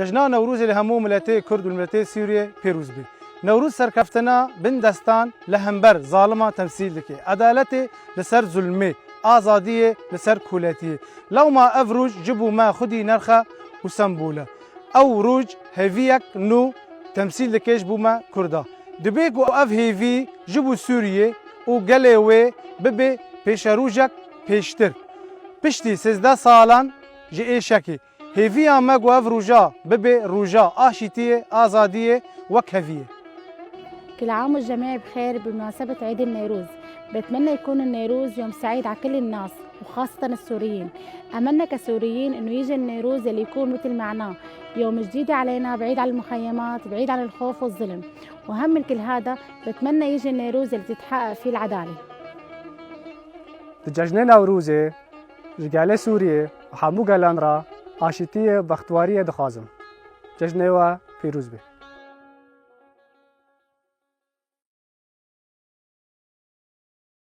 Cejna Newrozê li hemû miletê Kurd û miletê Sûriyê pîroz bê. Newroz serkeftina bindestan li hember zalima temsîl dike. Edaletê li ser zulmê, azadiyê li ser koletiyê. Lewma ev roj ji bo me xwedî nerx e û sembol e. Ew roj hêviyek nû temsîl dike ji bo me Kurda. Dibe ku ev hêvî ji bo Sûriyê û gelê wê bibe pêşerojek pêştir. Piştî 13 salan ji êşekê. Hêviya me ku ev roja bibe roja aşîtiyê, azadiyê, wekheviyê. كل عام والجميع بخير. بمناسبة عيد النيروز، بتمنى يكون النيروز يوم سعيد على كل الناس وخاصة السوريين. أملنا كسوريين إنه يجي النيروز اللي يكون مثل معناه يوم جديد علينا، بعيد عن المخيمات، بعيد عن الخوف والظلم. وأهم من كل هذا، بتمنى يجي النيروز اللي تتحقق فيه العدالة. Cejna Newrozê ji gelê Sûriyê û hemû gelan re aşîtiyê, bextewariyê dixwazim. Cejna we pîroz be.